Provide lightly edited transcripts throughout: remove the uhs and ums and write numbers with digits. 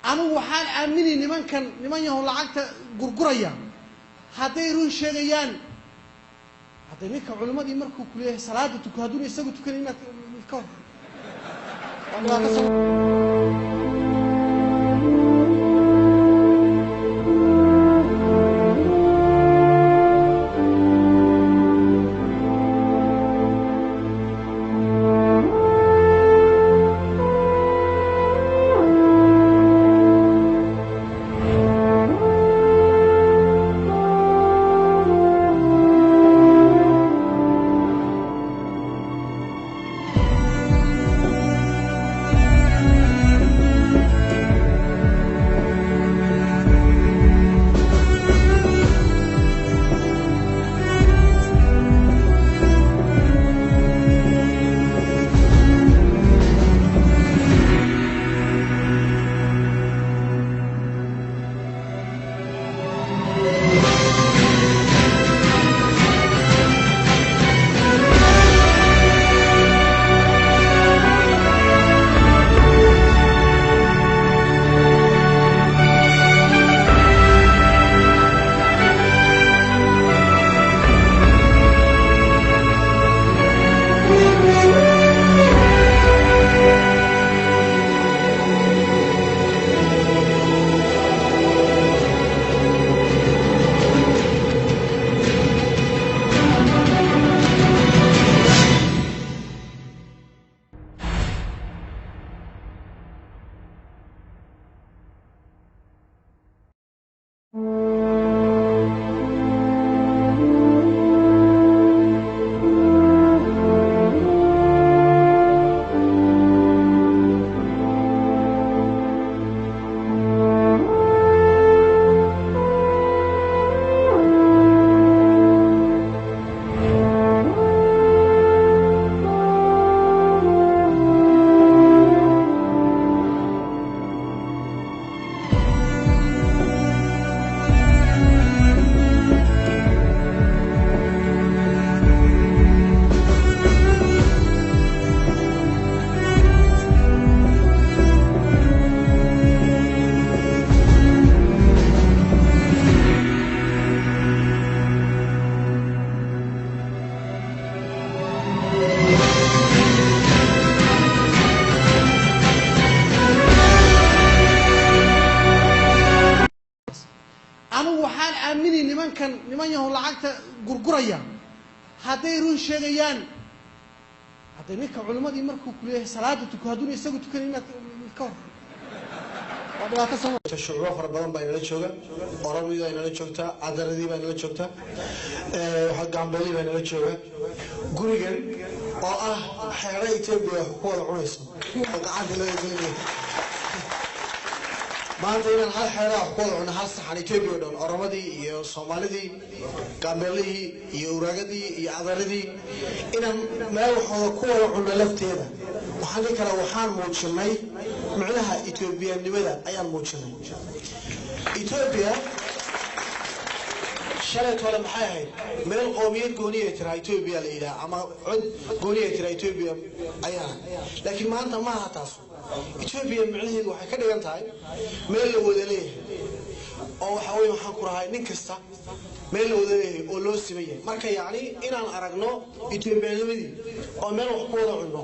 Anigu waxaan aamini nimankan niman yahow lacagta gurguraya hadday run sheegayaan. Hadday ninka culimmadii markuu kuleeyahay salaada tuko, hadduuna isagu tukanay inaad ka hor waa dhibaato soo. Anigu waxaan aamini nimankan niman yahow lacagta gurguraya hadday run sheegayaan. Hadday ninka culimmadii markuu kuleeyahay salaada tuko, hadduuna isagu tukanay inaad ka hor waa dhibaato soo. Shucubo fara badan baa inala jooga. Oromidii baa inala joogtaa, cadaradii baa inala joogtaa, waxaa Gaambeelii baa inala jooga. Gurigan oo ah xeero Etoobiya wax ku wada cunayso oo gacanta loo eegeynayo, maanta inaan hal xeera wax ku wada cunno, hal saxan, Etoobiya o dhan, Oromadii iyo Soomaalidii, Gaambeelihii iyo Uraagadii iyo Cadaradii, inaan meel waxooda ku wada cunno lafteeda, waxaan dhihi karaa waxaan muujinay micnaha Etoobiyanimada ayaan muujinay. Etoobiya shalay tole maxay ahayd? Meel qoomiyad gooniya tiraa Etoobiya la yidhaha ama cod gooniya tiraa Etoobiya ayaa, laakiin maanta ma aha taasu. Etoobiya micnaheedu waxay ka dhigan tahay meel la wada leeyahay oo waxa weye waxaan ku rahay nin kasta, meel la wada leeyahay oo loo siman yahay. Marka yacni inaan aragno Etoobianimadii oo meel wax ku wada cunno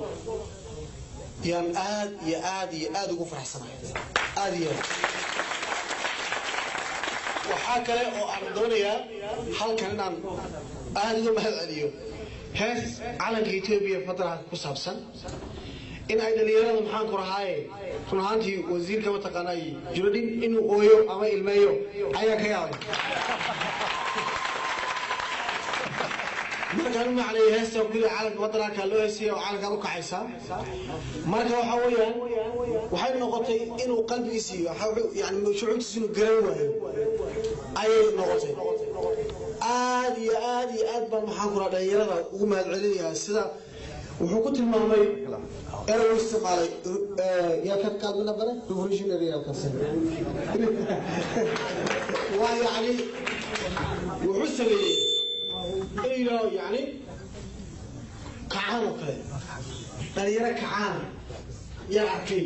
yaan aad iyo aad iyo aad ugu faraxsanahay, aad iyo aad. Waxaa kale oo aan doonayaa halkan inaan aada uga mahad celiyo hees calanka Etoobiya federaalka ku saabsan in ay dhalinyarada, maxaan ku rahaaye, run ahaantii wasiirka mataqaanaa Juladhin inuu ooyo ama ilmeeyo ayaa ka yaabay markaan u macneeyay heesta guriga calanka federaalka loo heesaya oo calankaad u kacaysaa. Marka waxa weeyaan waxay noqotay inuu qalbigiisii yani shucuurtiisa inuu garan waayo ayay noqotay. Aad iyo aad iyo aad baan maxaan ku rahaa dhalinyarada ugu mahad celinayaa sida wuxuu ku tilmaamay erey isticmaalay yaa ka qaalmi nabare revolutionary halkaas waa yacni wuxuu sameeyey inuu yidhaaho yacni kacaan oo kale, dhalinyaro kacaan yaa arkay.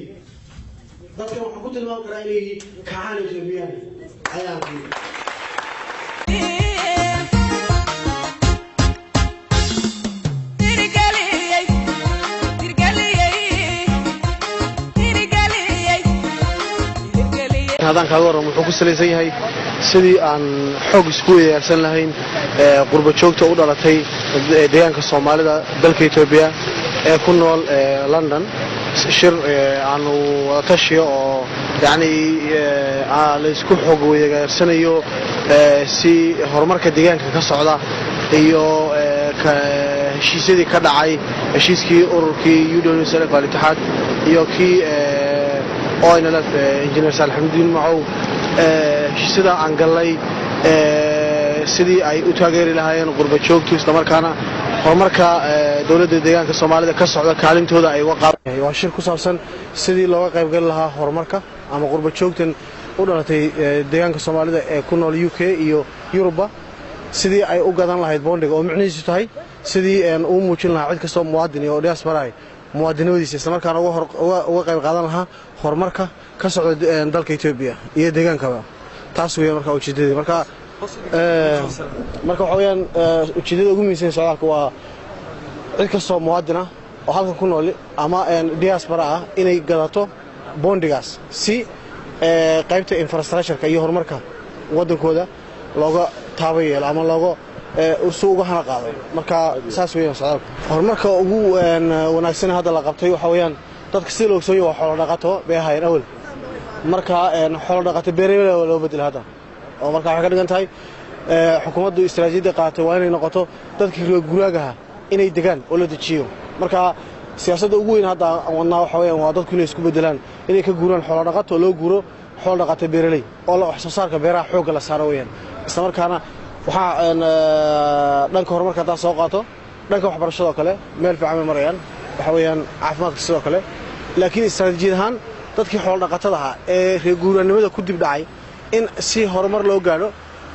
Dadkan waxaan ku tilmaami karaa inay yihiin kacaan Ethioobiyaan ayaan. Haddaan kaaga warramo, wuxuu ku salaysan yahay sidii aan xoog isku weydaarsan lahayn qurba joogta u dhalatay deegaanka Soomaalida dalka Etoobiya ee ku nool London. Shir aanu wadatashiyo oo yacni la isku xoog weydaarsanayo si horumarka deegaanka ka socda iyo heshiisyadii ka dhacay, heshiiskii ururkii UWSLF Al-Itixaad iyo kii ONLF, Injineer Saalaxudiin Macow, heshiisyada aan gallay, sidii ay u taageeri lahaayeen qurba joogtu, islamarkaana horumarka dowladda deegaanka Soomaalida ka socda kaalintooda ay uga qaadan. Waa shir ku saabsan sidii looga qaybgali lahaa horumarka ama qurba joogtan u dhalatay deegaanka Soomaalida ee ku nool UK iyo Yurubba, sidii ay u gadan lahayd bondiga, oo micnihiisu tahay sidii uu muujin lahaa cid kastoo muwaadin iyo diaspora muwaadinimadiisa, islamarkaana uga qayb qaadan lahaa horumarka ka socda dalka Etoobiya iyo deegaankaba. Taas weeyaan marka ujeedadii. Marka waxa weeyaan ujeeddada ugu muhiimsan socdaalka waa cid kastoo muwaadin ah oo halkan ku nool ama diaspora ah inay gadato bondigaas si qaybta infrastructure-ka iyo horumarka waddankooda looga taaba yeelo ama looga si uga hana qaado. Marka saas weeyaan socdaalka. Horumarka ugu wanaagsan hadda la qabtay waxa weeyaan dadka sida la ogsoon yahay waa xoolo dhaqato bay ahaayeen awal. Marka xoolo dhaqato beeraley loo bedelo hadda, oo marka waxay ka dhigan tahay xukuumaddu istaraatiijiyadda qaadatay waa inay noqoto dadka reer guraagaha inay degaan oo la dejiyo. Marka siyaasadda ugu weyn hadda aan wadnaa waxa weeyaan waa dadku inay isku bedelaan, inay ka guuraan xoolo dhaqato oo loo guuro xoolo dhaqato beeraley, oo wax soo saarka beeraha xoogga la saaro weeyaan. Isla markaana waxaa dhanka horumarka haddaa soo qaato, dhanka waxbarashadoo kale meel fiican bay marayaan, waxa weeyaan caafimaadka sidoo kale. Laakiin istaraatiijiyad ahaan dadkii xoolo dhaqatada ahaa ee reer guuraanimada ku dib dhacay in si horumar loo gaadho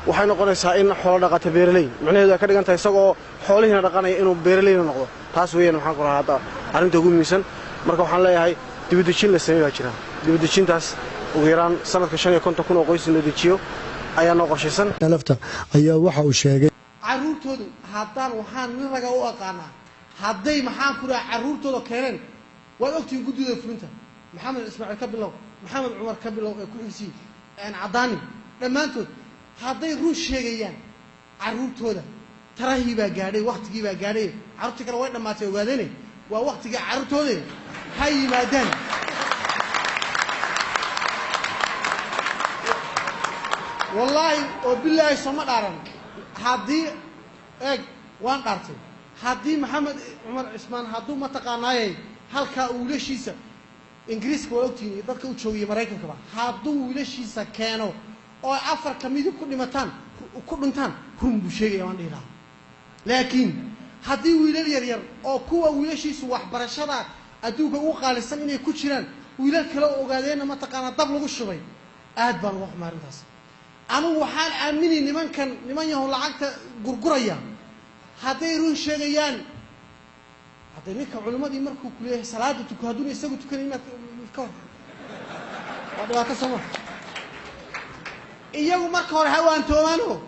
waxay noqonaysaa in xoolo dhaqato beeraley, micnaheedu ay ka dhigan tahay isagoo xoolihiina dhaqanaya inuu beeraleyna noqdo. Taas weeyaan maxaan ku rahaa hadda arrinta ugu muhiimsan. Marka waxaan leeyahay dibudejin la sameey baa jira. Dibudejintaas ugu yaraan sanadka 55,000 oo qoys in la dejiyo ayaa noo qorshaysan. Lafta ayaa waxa uu sheegay Carruurtoodu haddaan waxaan nin raga u aqaanaa hadday, maxaan ku dhaha, carruurtooda keeneen. Waad ogtihiin guddida fulinta, Maxamed Ismaaciil ka bilow, Maxamed Cumar ka bilow, ee ku xigsiy Caddaani, dhammaantood hadday run sheegayaan carruurtooda tarahii baa gaadhay, waktigii baa gaadhay, carruurtii kale way dhammaatay, ogaadeene waa waktigii carruurtooda ha yimaadaan. Wallaahi oo bilaahi sooma dhaaran. Haddii eeg waan dhaartay, haddii Maxamed Cumar Cismaan hadduu mataqaanaayey halkaa wiilashiisa Ingiriiska, waa ogtihiin, iyo dadka u joogaya Maraykankaba, hadduu wiilashiisa keeno oo afar kamidi ku dhimataan, ku dhintaan, run buu sheegaya waan dhihi lahaa. Laakiin haddii wiilal yar yar oo kuwa wiilashiisu waxbarashada adduunka ugu qaalisan inay ku jiraan, wiilal kale oo ogaadeenna mataqaanaa dab lagu shubay, aad baan uga xumay arrintaas. Anigu waxaan aamini nimankan niman yahow lacagta gurguraya hadday run sheegayaan, hadday ninka culimmadii markuu kuleeyahay salaada tuko, hadduuna isagu tukanayn maad ka hor waa dhibaato sooma. Iyagu marka hore hawaantoobaano,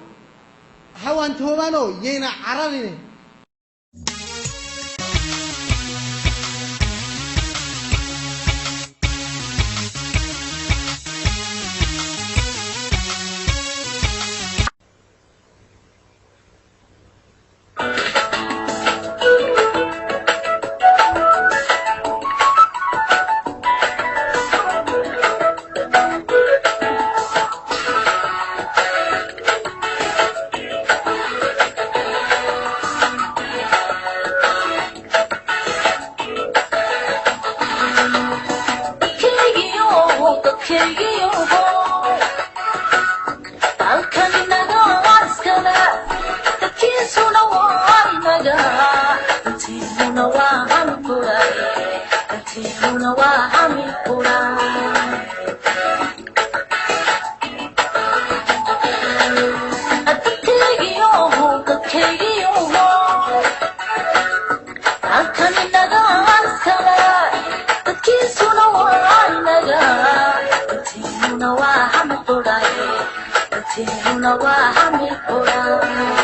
hawaantoobaano, yayna cararine. Halkan inaga askala, dadkiisuna waa inaga. Dadkeennuna waa hami quraye, dadkeennuna waa hami qura.